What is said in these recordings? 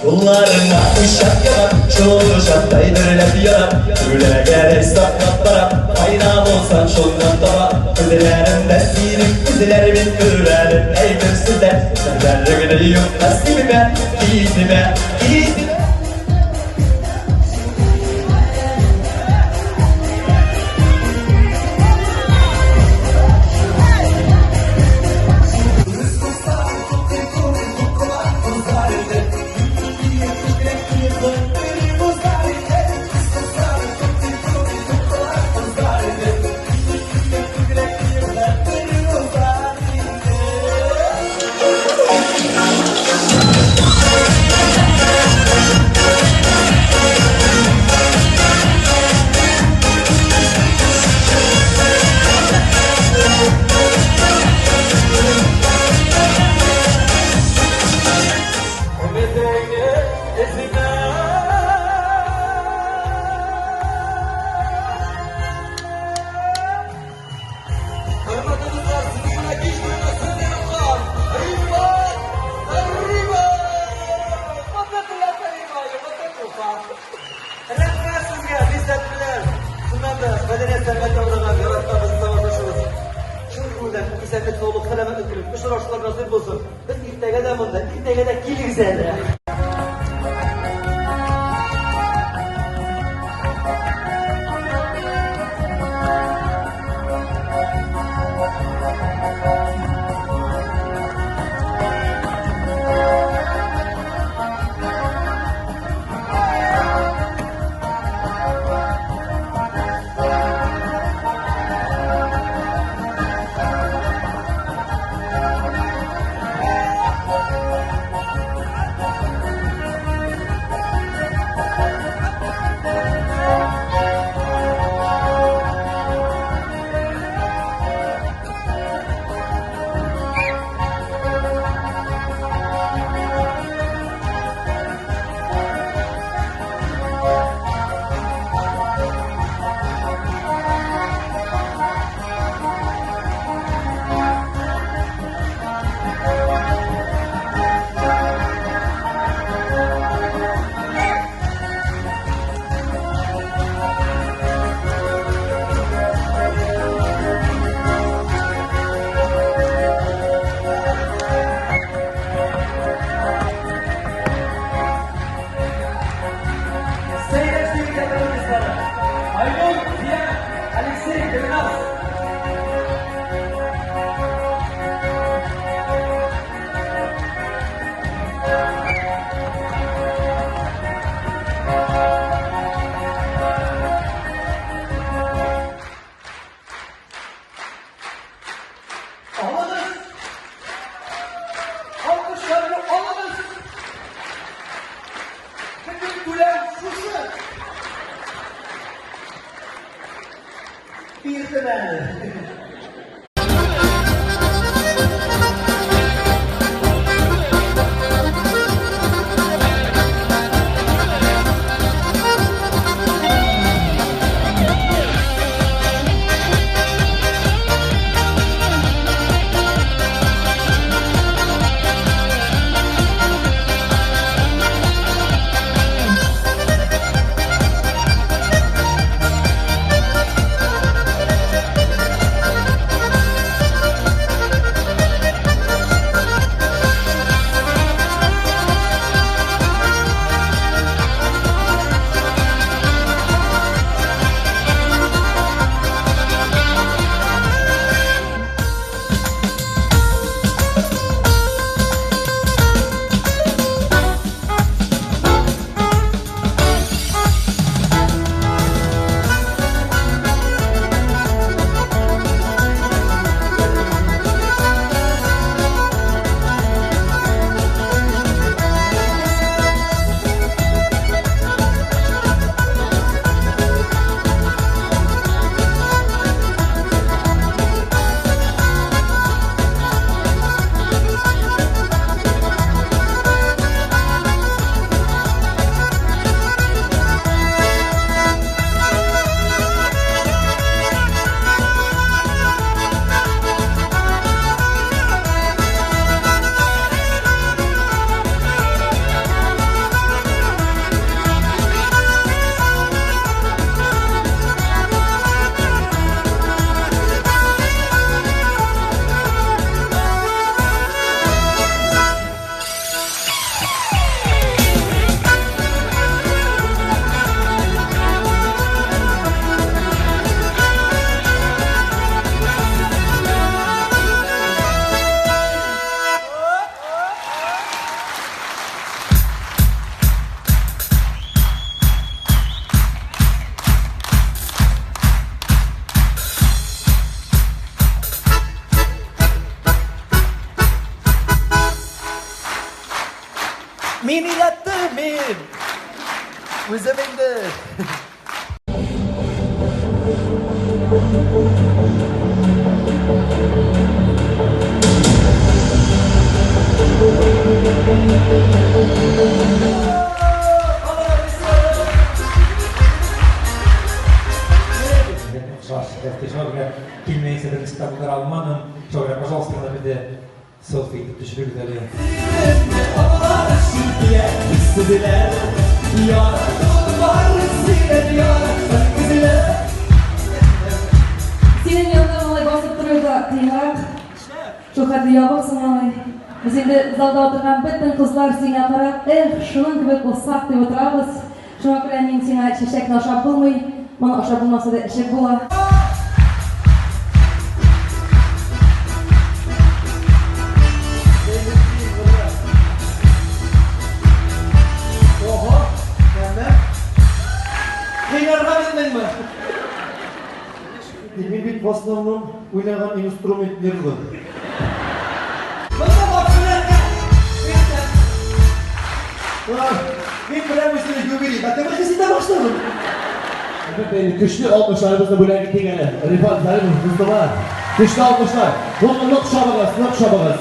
Юлларыңа учак ягам, шул учактай дөрләп янам, Күләгәдәй саклап барам, кайда булсаң шуннан табам. Күзләреңдә синең күзләр мин күрәлем, әйтер сүзләр, Серләреңне юкка сибмә, китмә, китмә. Рәхмәт сезгә, Гыйззәт белән. Шуннан да мәдәният сәнгать яңгыраган яраткан тамашачыбыз. Чын күңелдән исәнлек, саулык, сәламәтлек телим. Очрашулар насыйп булсын. Без иртәгә дә монда, иртәгә дә килегез әле. Айнур, Диана, Алексей, Гөлназ. Алыгыз! Алкышларны алыгыз! Бөтен күләм шушы! Бирдем әле. Үзем инде. Шуңа күрә килмәенчә беренче тапкыр булдыра алмадым. Шуңа күрә, пожалуйста, менә бездә селфи итеп төшерегез әле. Синең янда малай басып тору да кыенрак. Шул хәтле ябыксың, малай. Без инде залда утырган бөтен кызлар сиңа карап, эх, шуның кебек булсак дип утырабыз. Шуңа күрә мин сиңа чәчәкне ашап булмый, моны ашап булмаса да эчеп була. Ого, мәммә. Кыйнарга белмәйме? Мин бит в основном уйнаган инструмент нервы. Монда бакчаларга. Мин беләм үзеңне юбилей. Математика син дә башладың. Әлбәттә, инде көчле алкышларыбызны бүләк итик әле. Рифат Зарипов, дуслар. Көчле алкышлар. Бу нык чабыгыз, нык чабыгыз.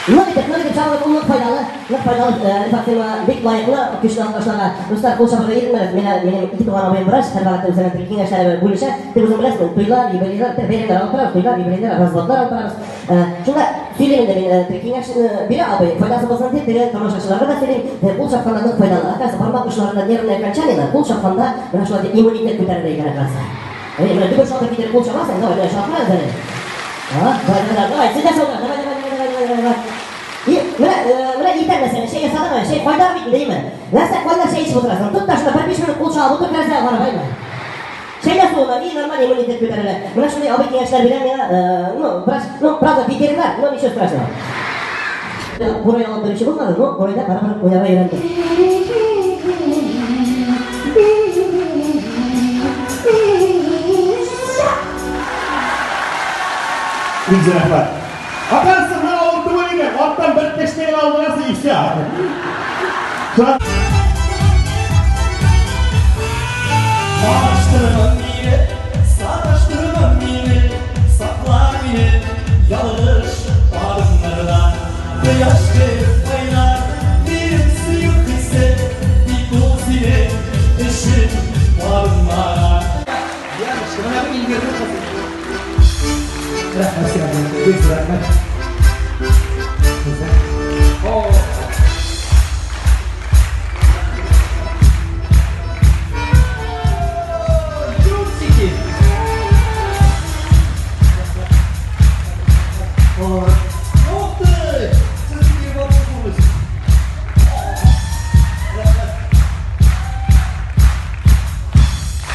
Нык итеп, нык итеп чабыгыз, ул нык файдалы, нык файдалы, Рифат сиңа бик лаеклы көчле алкышларга. Дуслар, кул чабырга иренмәгез. Менә минем ике туган абыем врач, һәрвакытта үзенең бер киңәшләре бүлешә. Ты үзең беләсең, туйлар, юбилейлар, бәйрәмнәр алып торабыз, туйлар, юбилейлар, разводлар алып торабыз. Шунда сөйлим инде мин, теге киңәш бирә абый, файдасы булсын дип, теге тамашачыларга да сөйлим, кул чапканда нык файдалы. Оказывается, бармак очларында нервное окончание, кул чапканда менә шулай дип иммунитет күтәрелә икән, оказывается. Әйе, менә дөбер шатыр китереп кул чабасың, давай, давай, чапма әле. А, давай, давай, давай, син дә чалма, давай, давай, давай, давай, давай, давай. И, менә, менә иртән мәсәлән, чәй ясадың, чәй кайнар бит, димме? Нәрсә кайнар чәй эчеп утырасың? Тот та шунда бер биш минут кул чабып утыр, нәрсә карап, әйме? Чәй дә суына, и нормаль иммунитет күтәрелә. Менә шундый абый киңәшләр бирә миңа, ну, врач, ну, правда, ветеринар, но ничего страшного. Курай алып беренче булмады, но курайда барыбер уйнарга өйрәндем. Бик зур рәхмәт. Оказывается, мына авыр түгел икән. Арттан бер тешне генә алдырасың и все. Саташтырма мине, саташтырма мине, сакла мине ялгыш адымнардан. Кояш кебек кайнар минем сөю хисе, тик ул синең өчен бармаган. Менә бу Илмирның кызы. Рәхмәт сиңа, бик зур рәхмәт. Чупчики! Ух ты! Сез бик матур булмыйсыз.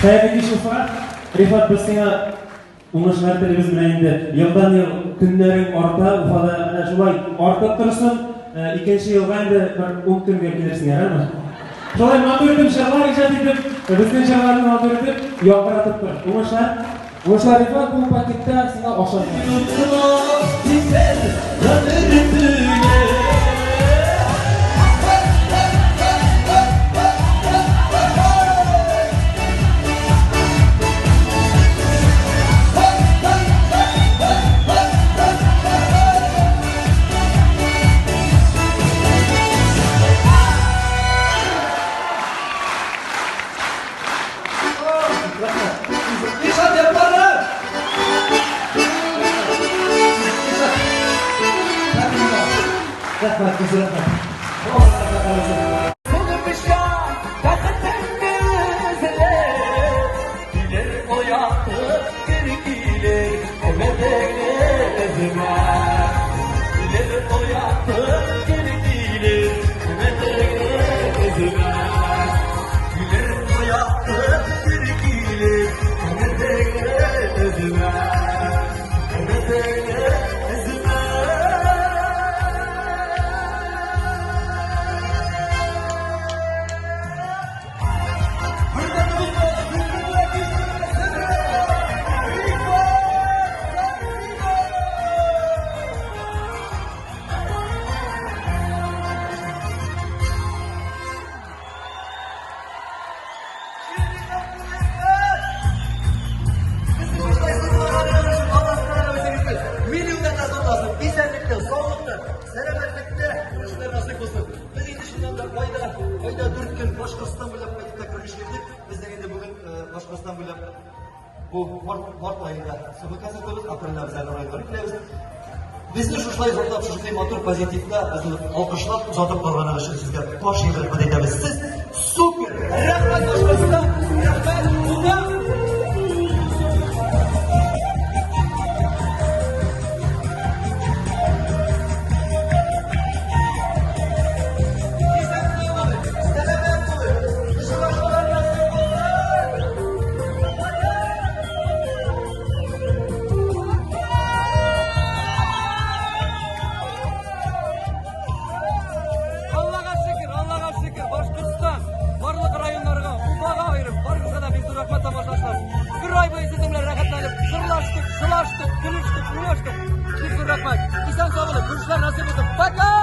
Хәерле кич, Уфа! Рифат, без сиңа уңышлар телибез менә инде. Елдан-ел көннәрең арта, Уфада менә шулай артып торсын. Икенче елга инде бер 10 көнгә килерсең, ярармы? Шулай матур итеп җырлар иҗат итеп, безнең җырларны матур итеп яңгыратып тор. Уңышлар! Уңышлар, Рифат, бу пакетта сиңа ашарга. Китәр гомер түгел. Илшат Яппаров! Рәхмәт, бик зур рәхмәт. Булмыша бәхетеңне эзләп, Килер оятып кер килер, Өметеңне өзмә. Килер оятып кер килер, Өметеңне өзмә. Килер оятып кер килер, Өметеңне өзмә. Өметеңне өзмә. Айда 4 көн Башкортстан буйлап кайтып та күрмеш идек. Безнең инде бүген Башкортстан буйлап бу март, март аенда соңгы концертыбыз, апрельдә без әле районнарга киләбез. Безне шушылай зурлап, шушындый матур позитивта безне алкышлап озатып калганыгыз өчен сезгә баш иеп рәхмәт әйтәбез. Сез супер! Рәхмәт Башкортстан! Рәхмәт Уфа! Аллага шөкер, Аллага шөкер, Башкортстан барлык районнарга, Уфага аерым, барыгызга да бик зур рәхмәт тамашачылар. Бер ай буе сезнең белән рәхәтләнеп, җырлаштык, жылаштык, көлештек, уйнаштык. Бик зур рәхмәт. Исән сау булып, күрешүләр насыйп булсын. Пока!